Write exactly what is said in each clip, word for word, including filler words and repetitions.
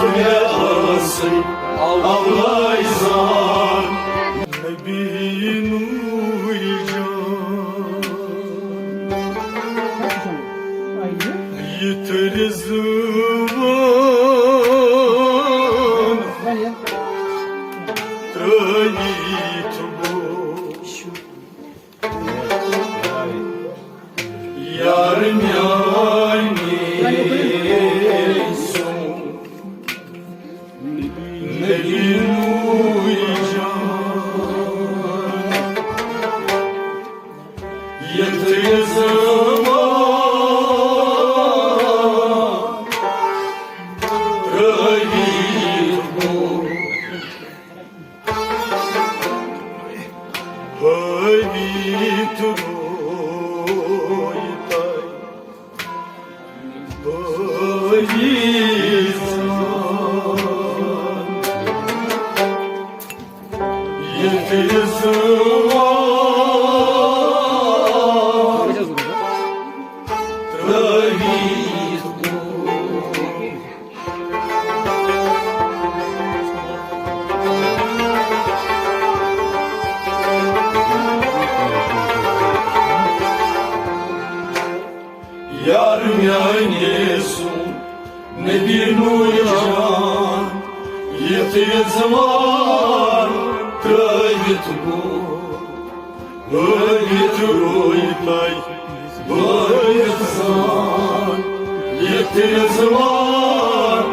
مےٚ ٲسٕے اَوَے زان۔ نبی نوٗرِ جان۔ یِتھ رِضوان ترٛٲوِتھ گوٚو۔ یار میانہِ سُنٛد نبی نوٗرِ جان۔ یتھ زمان رٲوی گوٚو۔ ہٲوِتھ روے تۄہہِ بٲوِتھ زان۔ ییٚتہِ زمان ترٲوِتھ گوٚو۔ یار میانہِ سُنٛد نبی نوٗرِ جان، یِتھ یہِ زمان ترٲوِتھ گوٚو۔ ہٲوِتھ روے تۄہہِ بٲوِتھ زان، ییٚتہِ زمان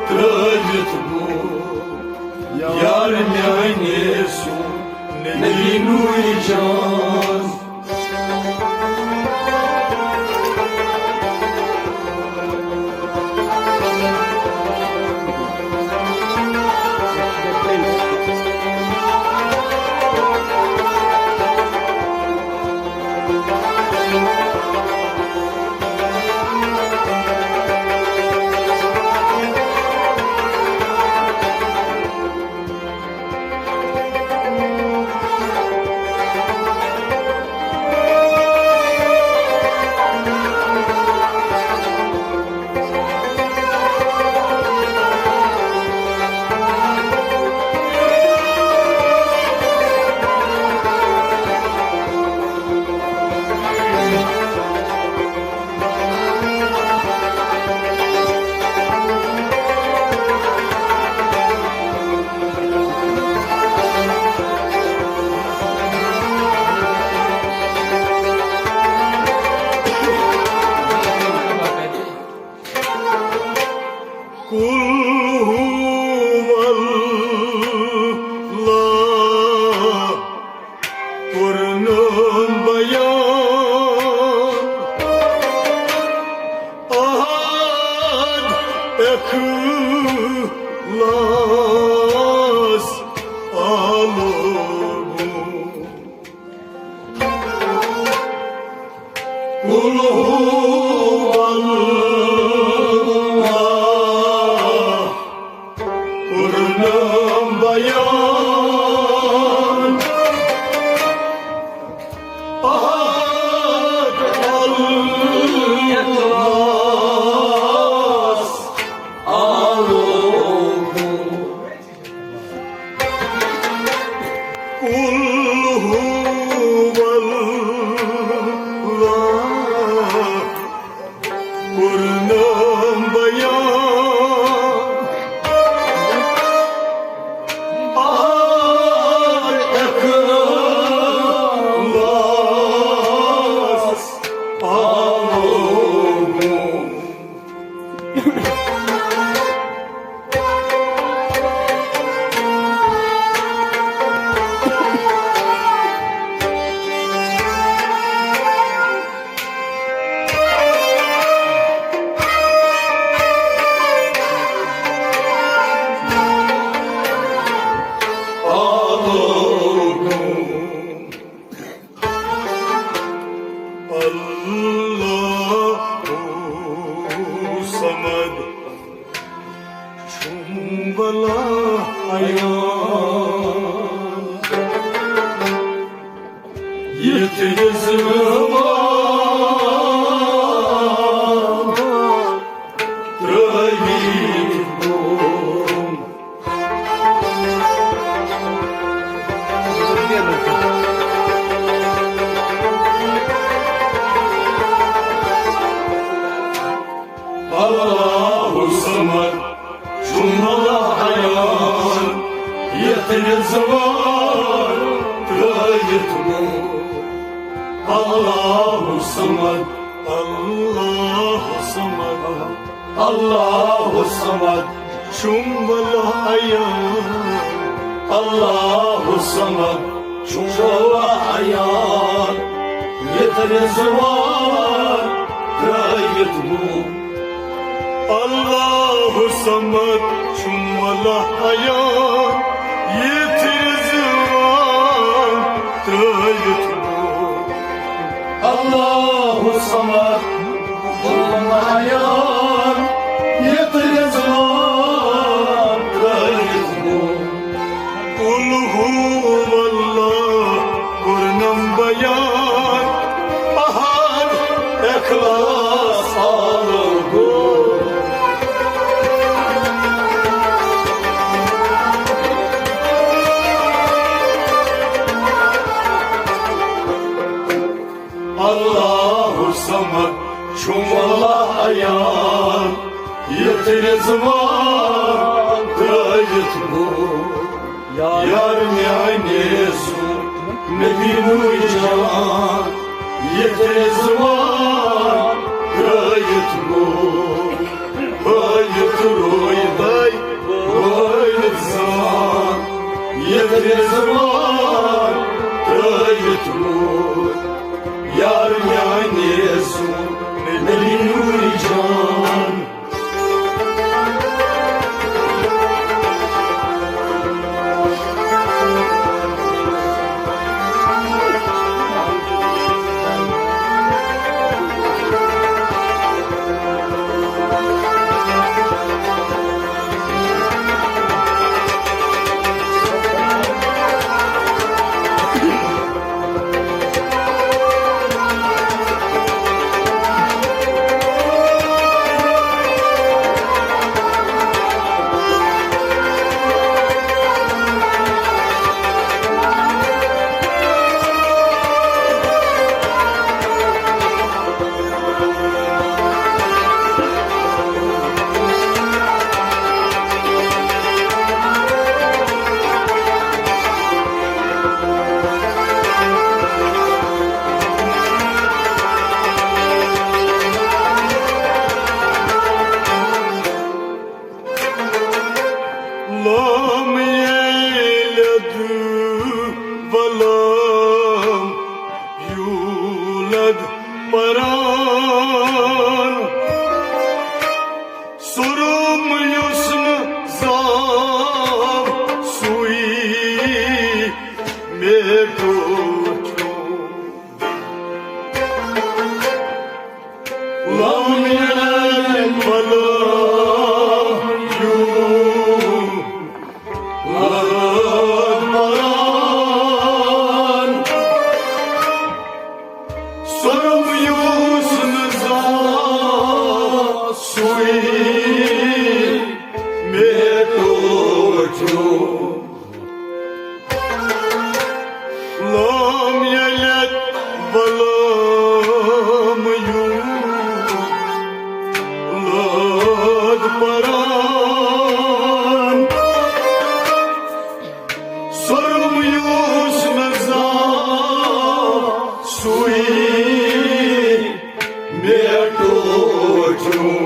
ترٲوِتھ گوٚو۔ یار میانہِ سُنٛد نبی نوٗرِ جان۔ قل هو الله۔ کوٚرنم بیان احد اخلاص آلوگُن۔ قل هو الله۔ کوٚرنم بیان احد الاخلاص آلوگُن۔ قل هو الله۔ کوٚرنم بیان احد اخلاص آلوگُن۔ اللہ صمد چھُم بلا عیان۔ یِتھ یہِ زمان ترٲوِتھ گوٚو۔ زبان ترٲوِتھ گوٚو۔ اللہ صمد، اللہ صمد، اللہ صمد، چھُم واللہ عیان۔ اللہ صمد، چھُم واللہ عیان، ییٚتہِ رضوان ترٲوِتھ گوٚو۔ اللہ صمد، چھُم واللہ عیان، ییٚتہِ رضوان ترٲوِتھ گوٚو۔ اللہ صمد، چھُم عیان، ییٚتہِ رضوان ترٲوِتھ گوٚو۔ قل هو اللہ کوٚرنم بیان، احد اخلاص آلو گوٚو۔ اللہ صمد، چھُم واللہ عیان، ییٚتہِ رضوان ترٲوِتھ گوٚو۔ یار میانہِ سُنٛد نبی نوٗر جان، ییٚتہِ رضوان ترٲوِتھ گوٚو۔ ہٲوِتھ روے دے، ہٲوِتھ زان، ییٚتہِ رضوان ترٲوِتھ گوٚو۔ یار میانہِ سُنٛد نبی نوٗر جان۔ لام یلد ولم یولد پران۔ سوٚرُم یُس نہٕ زاو، سُے مےٚ ٹوٹھیوٚو۔ لم یلد ولم یولد پران۔ سوٚرُم یُس نہٕ زانٛہہ سُے مےٚ ٹوٹھیوٚو۔ لم یلد ولم یولد پران۔ سوٚرُم یُس نہٕ زانٛہہ سُے مےٚ ٹوٹھیوٚو۔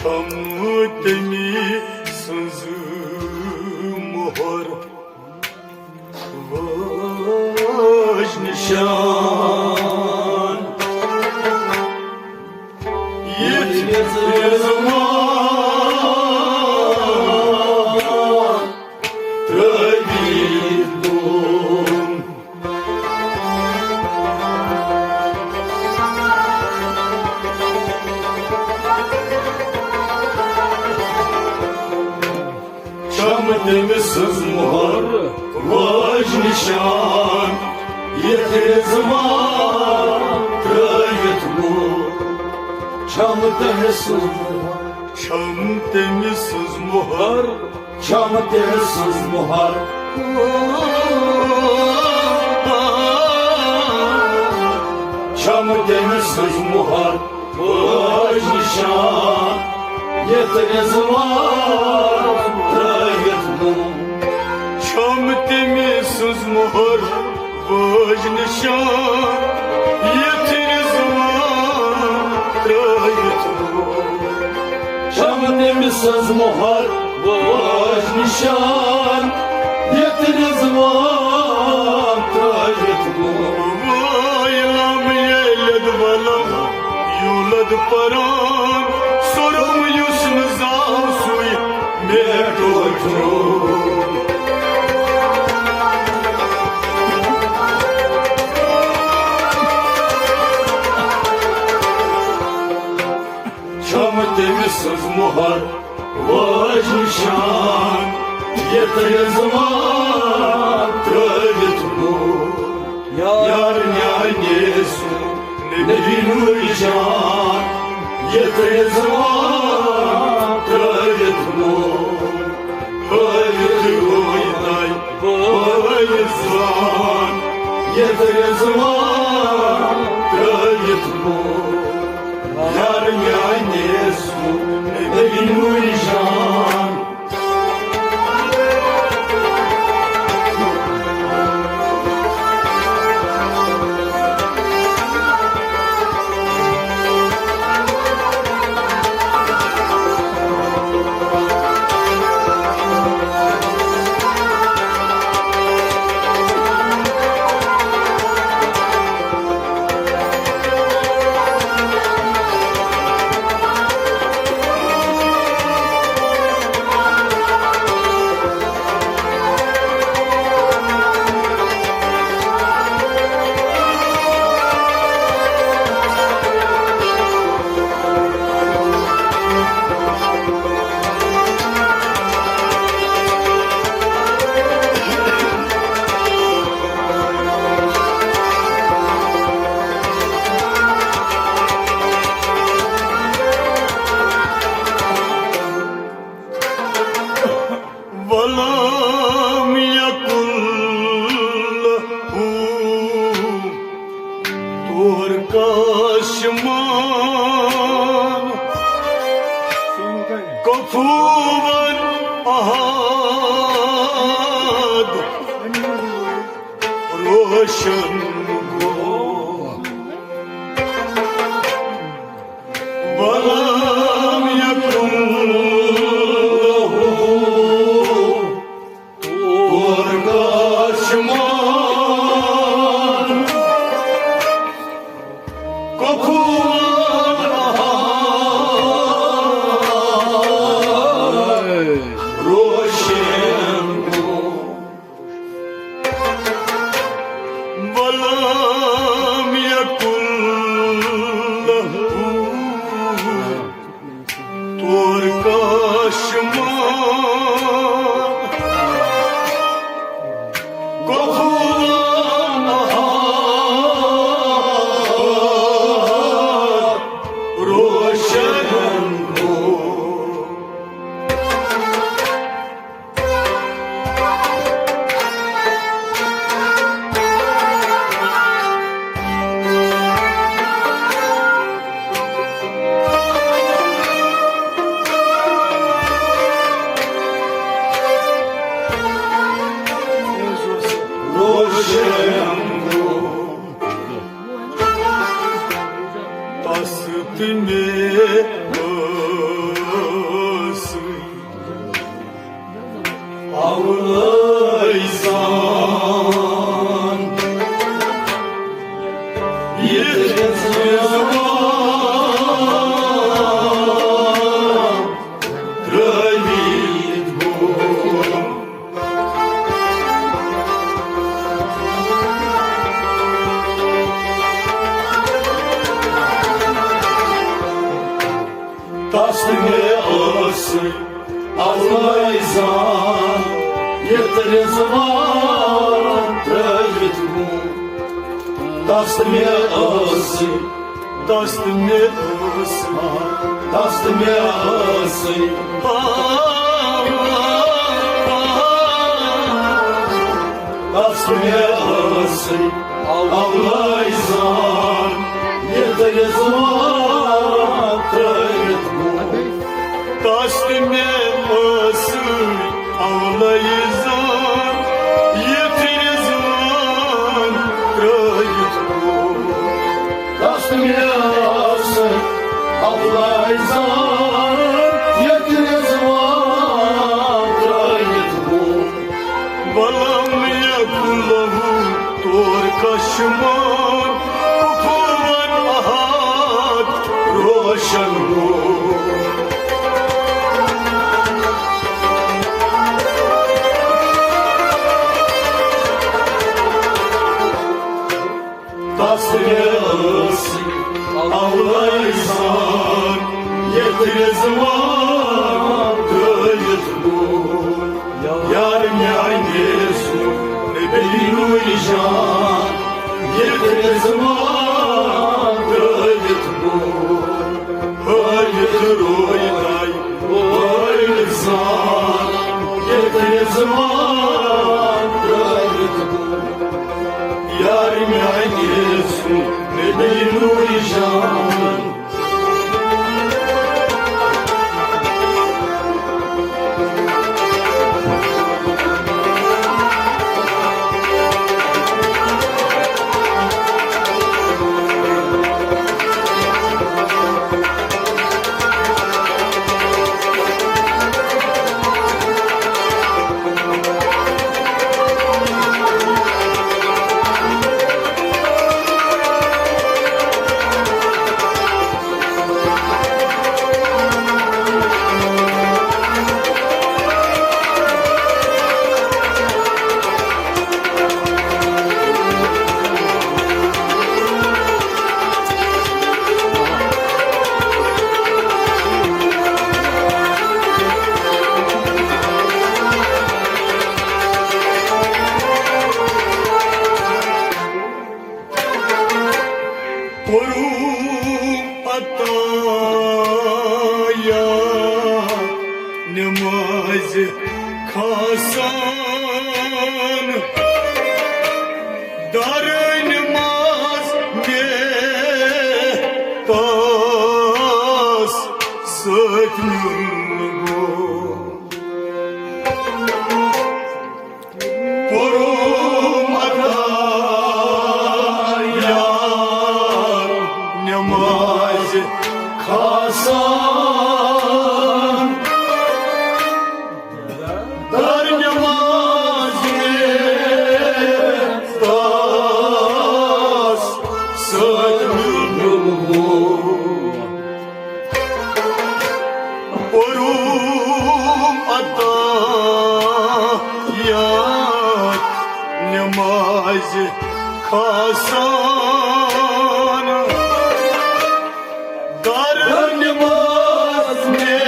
چھم تٔمی سٕنٛز مۄہر واج نِشان۔ ییٚتہِ زمان ترٲوِتھ گوٚو۔ چھم تٔمۍ سٕنٛز مۄہر واج نِشان۔ یتھ رضوان ترٲوِتھ گوٚو، چھم تٔمۍ سٕنٛز، چھم تٔمۍ سٕنٛز مۄہر، چھم تٔمۍ سٕنٛز مۄہر، چھم تٔمۍ سٕنٛز مۄہر۔ واج نشان یتھ رضوان ترٲوِتھ گوٚو، چھم تٔمۍ سٕنٛز مۄہر۔ واج نشان یتھ رضوان ترٲوِتھ گوٚو، چھم تٔمۍ سٕنٛز مۄہر۔ واج نشان یتھ رضوان ترٲوِتھ گوٚو۔ وٲے لم یلد ولم یولد پران، سورم یُس نہٕ زاو سُے میٹو تھرو۔ چھم تٔمۍ سٕنٛز مۄہر۔ واج نشان یتھ رضوان ترٲوِتھ گوٚو، یار میانہِ سُنٛد نبی نوٗر جان یتھ رضوان ترٲوِتھ گوٚو۔ ہٲوِتھ روے تۄہہِ بٲے زان یتھ رضوان ترٲوِتھ گوٚو۔ یار میانہِ سُنٛد نبی نوٗر جان۔ ولم یکن له طور کاشمان کفوا احد روشن گو۔ ولم یکن له طور کاشمان کفوا احد روشن گو۔ ولم یکن له طور کاشمان کفوا احد روشن گو۔ روشن گو۔ پست مےٚ ٲس اولٲے سان۔ ییٚتہِ گژھِ مےٚ زُبان ترٲوِتھ گوٚو۔ تس مےٚ ٲس اولے زان، یتھ رضوان ترٲوِتھ گوٚو۔ تس تہٕ مےٚ ٲسٕے، تس تہٕ مےٚ ٲسٕے، تس تہٕ مےٚ ٲسٕے۔ آ، آ، آ۔ تس تہٕ مےٚ ٲسٕے اولے زان، یہِ تہٕ یہِ زُوان ترٲوِتھ گوٚو۔ تس تہٕ مےٚ ٲسٕے اولے زان، یہِ تہٕ یہِ زُوان ترٲوِتھ گوٚو۔ تس تہٕ مےٚ ٲسٕے اولے زان، یہِ تہٕ یہِ زُوان ترٲوِتھ گوٚو۔ بلم یکلہو طور کشمان، کفوان احد روشن گو۔ تس مےٚ ٲس اولے سان، ییٚتہِ رضوان ترٲوِتھ گوٚو۔ یار میانہِ سُنٛد نبی نوٗرِ جان، ییٚتہِ رضوان ترٲوِتھ گوٚو۔ ہٲوِتھ روے تۄہہِ وٲرِو زان، ییٚتہِ رضوان ترٲوِتھ گوٚو۔ یار میانہِ سُنٛد نبی نوٗرِ جان۔ پوٚرُم عطایا نمازِ کھسان، دارِ نماز مےٚ تس سۭتۍ میوٗل گوٚو۔ پوٚرُم عطایا نمازِ کھسان، دارِ نماز مےٚ تس سۭتۍ میوٗل گوٚو۔ پوٚرُم عطایات نمازِ کھسان، دارِ نماز مےٚ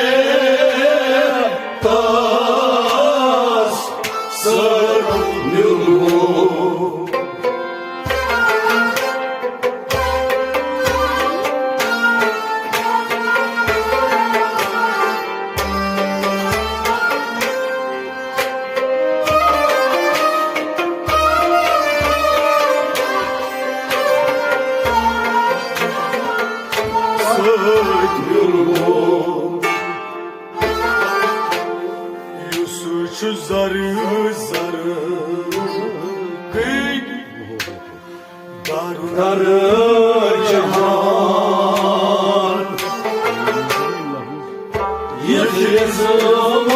تس سۭتۍ میوٗل گوٚو۔ سۭتۍ میوٗل گوٚو۔ یُس چھُ زر زر کٔرۍ در در جہان، یُس رضوان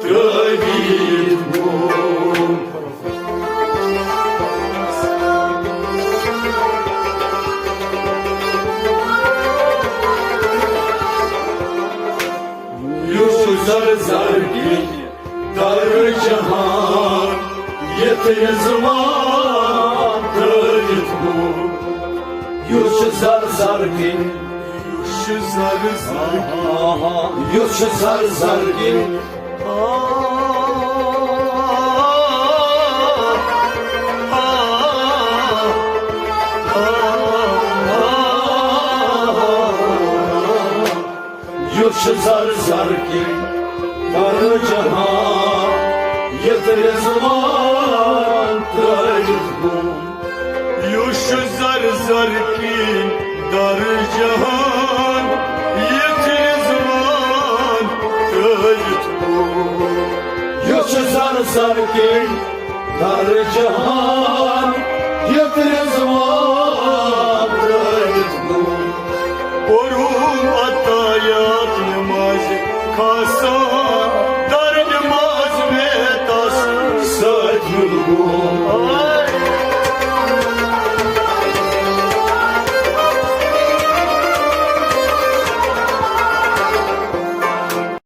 ترٲوِتھ گوٚو۔ یُس زر زر کِنۍ در جہان، ییٚتہِ رضوان ترٲوِتھ گوٚو۔ یُس چھُ زر زر کِنۍ، یُس چھُ زر زر کِنۍ، یُس چھُ زر زر کِنۍ۔ چھُ زر زر کِنۍ در جہان، یتھ رضوان ترٲوِتھ گوٚو۔ یُس چھُ زر زر کِنۍ در جہان، یتھ رضوان ترٲوِتھ گوٚو۔ یُس چھُ زر زر کِنۍ در جہان، یتھ رضوان ترٲوِتھ گوٚو۔ پوٚرُم عطایات نمازِ کھسان، در نماز مےٚ تس سۭتۍ مِلگوم۔